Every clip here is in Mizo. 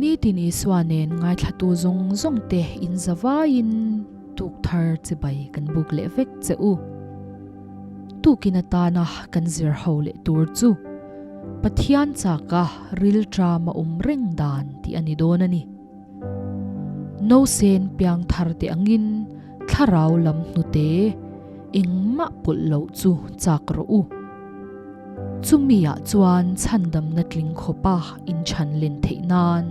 Nitin Isua nen ngaithlatu zawng zawng te in zavaiin tuk thar chibai kan buk leh vek che u. Tukin atana kan zir ho leh tur chu Pathian chaka rilṭam a awm reng dan tih a ni dawn a ni. Nausen piang thar te angin thlarau lam hnute engmah pawlh loh chu chak rawh u. Chumi ah chuan chhandamna tling khawpa inchhan len theih nan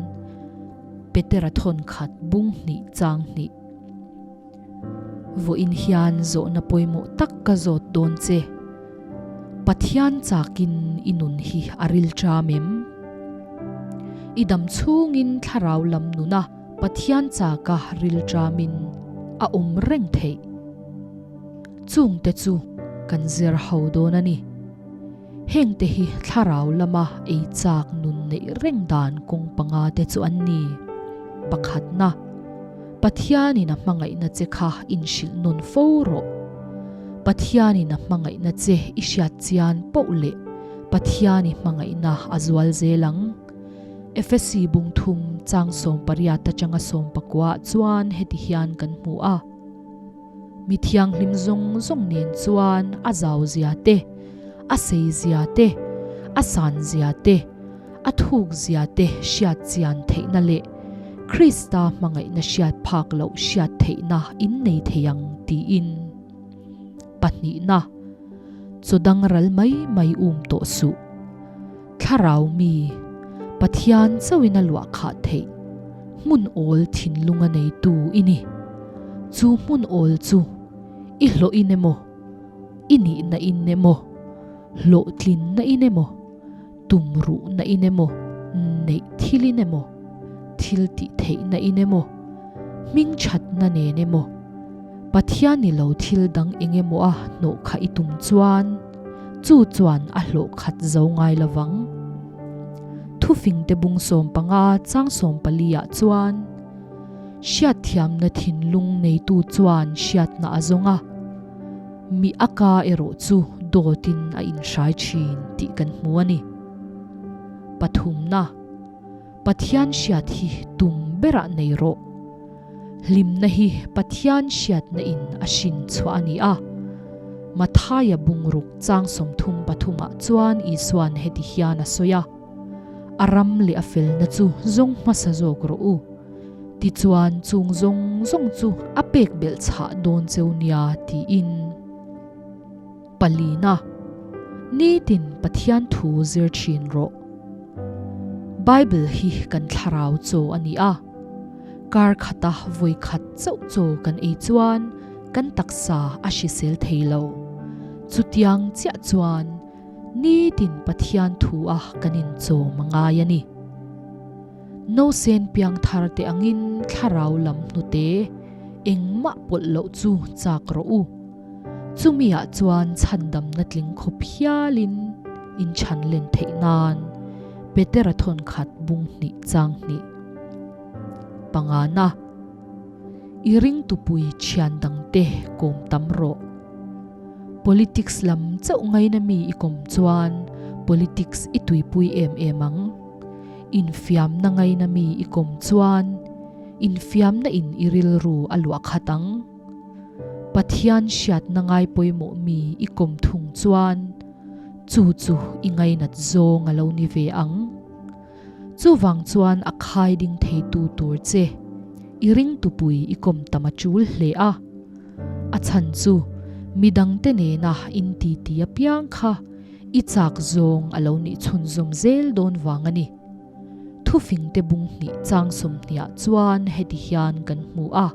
Petera thawn khat bung hnih chang hnih. Vawiin hian zawhna pawimawh tak ka zawt dawn che. Pathian chakin i nun hi a ril ṭam em? I dam chhungin thlarau lam nuna Pathian chaka ril ṭamin a awm reng theih. Chungte chu kan zir ho dawn a ni. Hengte hi thlarau lama ei chak nun neih reng dan kawng panga te chu an ni. Pakhatna, Pathianin a hmangaihna che kha inhrilh nawn fo rawh. Pathianin a hmangaihna che i hriat chian poh leh Pathian i hmangaihna a zual zel ang. Efesi bungthum chang 18 atanga 19 chuan heti hian kan hmu a. Mi thianghlim zawng zawng nen chuan a zau zia te, a sei zia te, a san zia te, a thuk zia te hriat chian theihna leh Krista hmangaihna hriat phak loh hriat theihna in nei thei ang tiin. Pahnihna, Chaw dang ral mai mai um tawh suh. Thlarau mi, Pathian chauhin a luah khah theih, hmun awl thinlunga neitu i ni. Chu hmun awl chu i hlawhin emaw, i nihna in emaw, hlawhtlinna in emaw, tumruhna in emaw, neih thil in emaw, thil tih theihna in emaw, hmingthatna nen emaw, Pathian ni lo thil dang eng emaw a hnawh kha i tum chuan, Chu chuan a hlawh khat zo ngai lo vang. Thufingte bung 15 chang 14 ah chuan, Hriatthiamna thinlung neitu chuan hriatna a zawng a, mi a ka erawh chu dawtin a inhrai thin tih kan hmu a ni. Pathumna, Pathian hriat hi tum berah nei rawh. Hlimna hi Pathian hriatna in a hrin chhuah a ni a. Mathaia bungruk chang 33 ah chuan Isuan heti hian a sawi a, A ram leh a felna chu zawng hmasa zawk rawh u. Tichuan chung zawng zawng chu a pek belh chhah dawn cheu nia tiin. Palina, Nitin Pathian thu zir thin rawh. Bible hi kan thlarau chaw a ni a. Kar khata vawi khat chauh chaw kan ei chuan kan taksa a hrisel thei lo. Chutiang chiah chuan nitin Pathian thu a kan inchawm a ngai a ni. Nausen piang thar te angin thlarau lam hnute engmah pawlh loh chu chak rawh u. Chumi ah chuan chhandamna tling khawp hialin inchhan len theih nan Petera thawn khat bung hnih chang hnih. Pangana, I ringtupui thian dangte kawm tam rawh. Politics lam chauh ngaina mi i kawm chuan politics i tuipui em em ang. Infiamna ngaina mi i kawm chuan infiamna in i rilru a luah khat ang. Pathian hriatna ngai pawimawh mi i kawm thung chuan chu chu i ngainat zawng a lo ni ve ang. Chuvang chuan a khai ding theitu tur che i ringtupui i kawm tam a tul hle a. A chhan chu midangte nena in titi apiang kha i chak zawng a lo nih chhunzawm zel dawn vang a ni. Thufingte bung hnih chang 20 ah chuan heti hian kan hmu a.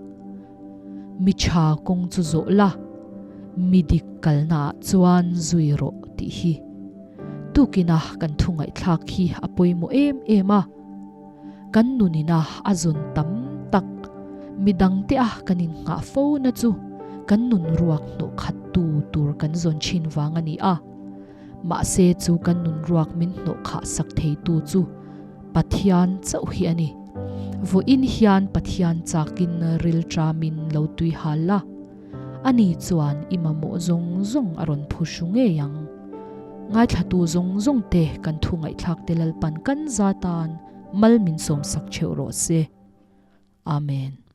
Mi tha kawng chu zawh la, mi dik kalna ah chuan zui rawh tih hi. Tukina kan thu ngaihthlak hi a pawimawh em em a. Kan nunina a zawn tam tak, mi dangte a kan innghah fo na chu kan nun ruak hnawh khat tu tur kan zawn thin vang a ni a. Mahse chu kan nun ruak min hnawh khah sak thei tu chu Pathian chauh hi a ni. Vawiin hian Pathian chakin rilṭamin lo tui hal la. Ani chuan i mamawh zawng zawng a rawn phu hru ngei ang. Ngaithlatu zawng zawng te kan thu ngaihthlak te Lalpan kan za tan. Mal min sawmsak theuh rawh se. Amen.